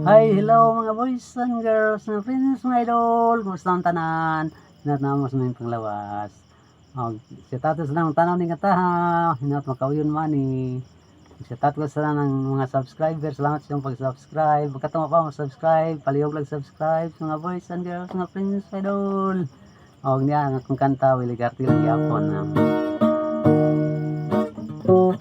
Hi, hello mga boys and girls, mga friends, mga idol. Kumusta ang tanan? Hinat na mo sa mga panglawas. Og si tatos lang tanaw ni kataha, hinat makauyon man ni. Si tatos sa ng mga subscribers, salamat sa inyong pag-subscribe. Pagkatama pa mo subscribe, palihog lang subscribe sa mga boys and girls, mga friends, idol. Og niya ang akong kanta, Willie Garty lang gyapon na. O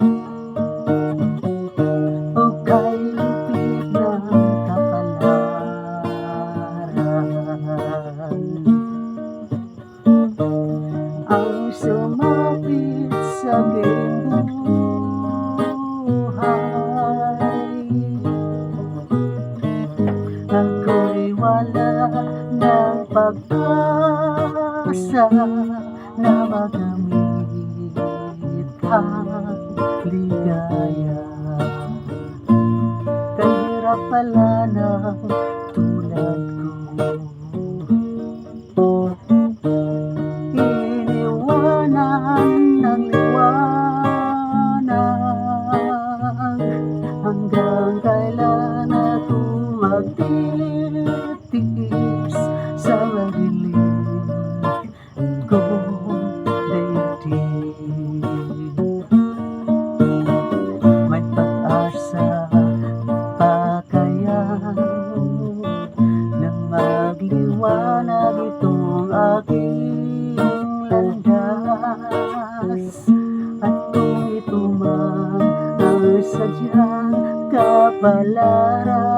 kay lupit ng kapalaran ang sumapit sa aking buhay. Ako'y wala ng pag-asa na makamit ang ligaya. Kay hirap pala ng tulad ko, iniwanan ng liwanag. Hanggang kailan ako magtitiis sa madilim kong daigdig? May pag-asa pa kaya na magliwanag itong aking landas? At kung ito man ang sadyang kapalaran,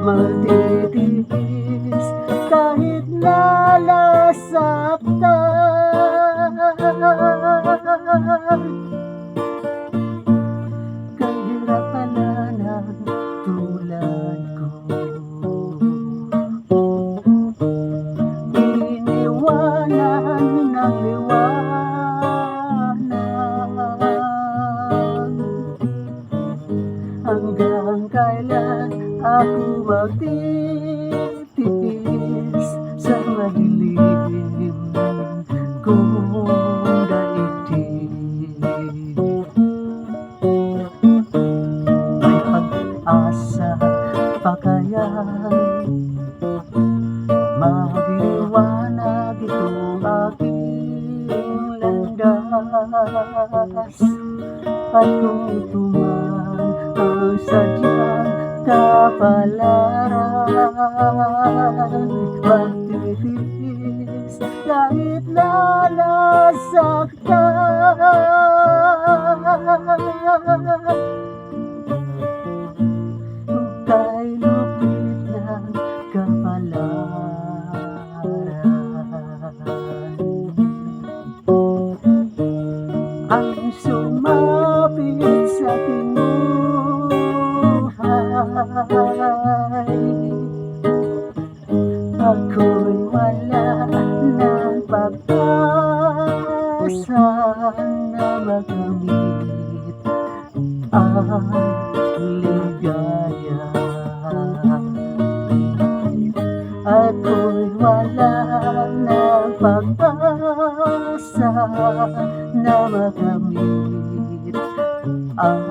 magtitiis kahit nalasaktan. Kay hirap pala ng tulad ko, iniwanan ng liwanag. Hanggang kailan ako magtitiis sa madilim kong daigdig? May pag-asa pa kaya magliwanag itong aking landas? At kung ito man ang sadyang kapalaran, magtitiis kahit nalasaktan. Kay lupit ng kapalaran ang sumapit sa aking buhay. Ako'y wala ng pag-asa na makamit ang ligaya. Ako'y wala ng pag-asa na makamit ang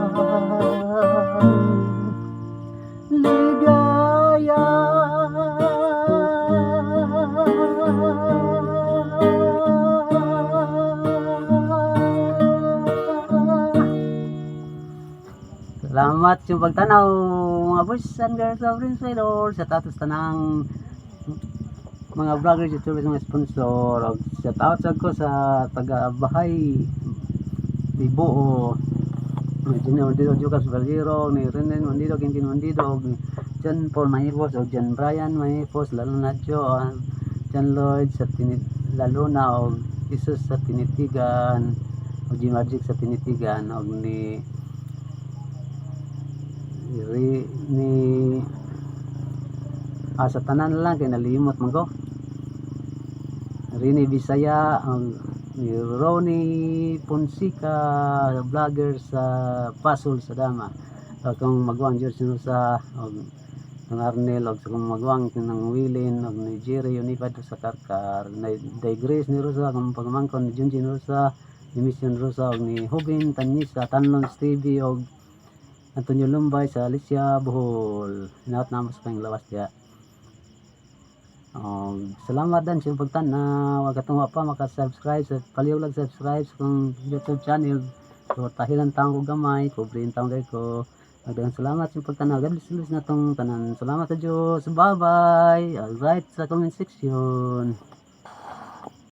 ligaya. Salamat sa pagtanaw mga boys and girls of Prince Idol, sa tatos tanang mga vloggers, youtubers, mga sponsor. Og shout out sad ko sa taga bahay Tibuo ni Junior Mondido, Jukas Valero, ni Renen Mondido, Quintin Mondido, og ni John Paul Mahipos, og John Brian Mahipos, lalo na Joe, John Lloyd sa Tinit Laluna, og Jesus sa Tinitigan, og G Magic sa Tinitigan, og ni sa tanan lang kay nalimot man ko. Rini Bisaya, ang ni Ronnie Ponsica, vlogger sa Pasol sa Dama. Akong magwang George Nusa, og ng Arnel, og sa akong magwang ng Wilin, og ni Jerry Unipad sa Karkar, ni Day Grace ni Rosa, akong pagmangkon ni Junjin Rosa, ni Mission Rosa, og ni Hubin Tanyisa, Tanlon TV, og Antonio Lumbay sa Alicia, Bohol. Hinaot na mas pang lawas diya. Salamat din sa pagtanaw. Ug katong wa pa maka-subscribe sa palihog lang subscribe sa akong YouTube channel. Suportahi lang taon ko gamay, pobre taon kay ko. Daghang salamat sa pagtanaw. God bless na tong tanan. Salamat sa Diyos. Bye-bye. Alright, sa comment section.